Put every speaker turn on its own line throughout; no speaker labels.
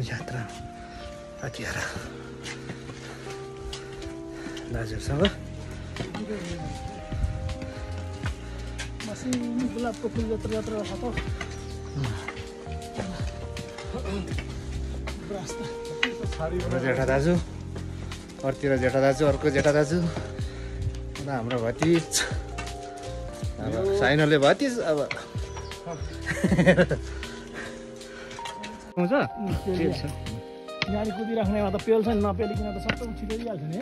यात्रा आकिएर दाजुहरूसँग
गुलाबको फुल जत्रो जत्रो राख त
जेठा दाजु अर्तिर जेठा दाजु अर्को जेठा दाजु अन्त हाम्रो भतिज अब साइनोले भतिज अब आउँछ
गाडी कुदिराख्नेमा त पेल्छ नि नपेलिकन त सबै छिटोइहाल्छ नि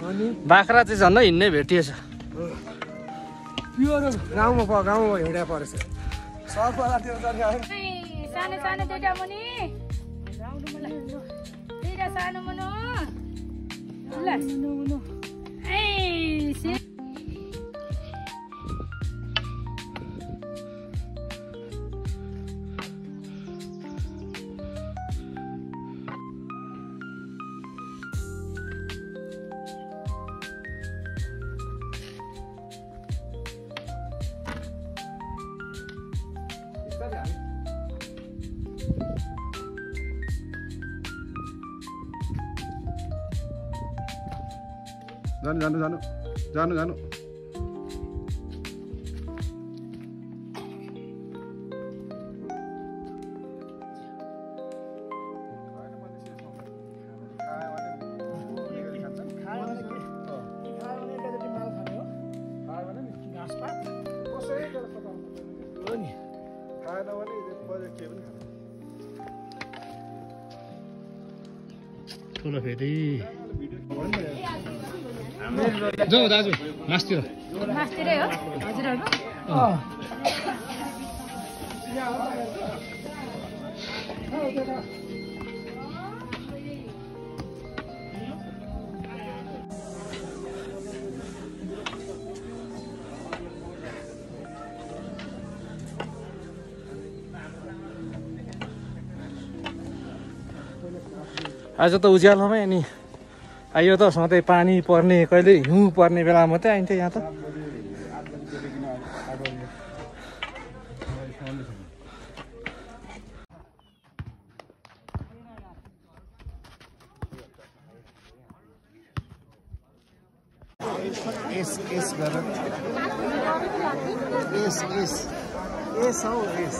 होइन
बाख्रा चाहिँ झन् हिँड्नै भेटिएछ
गाउँमा हिँड्या परेछ
सानो सानो दुईटा मुनि दुईटा सानो मुनु ल
जानु ठुलो फेरि जाऊ दाजु मास्तिर
मास्तिरै हो हजुरहरु
आज त उज्यालोमै अनि आयो त सधैँ पानी पर्ने कहिले हिउँ पर्ने बेला मात्रै आइन्थ्यो यहाँ त एस हौ एस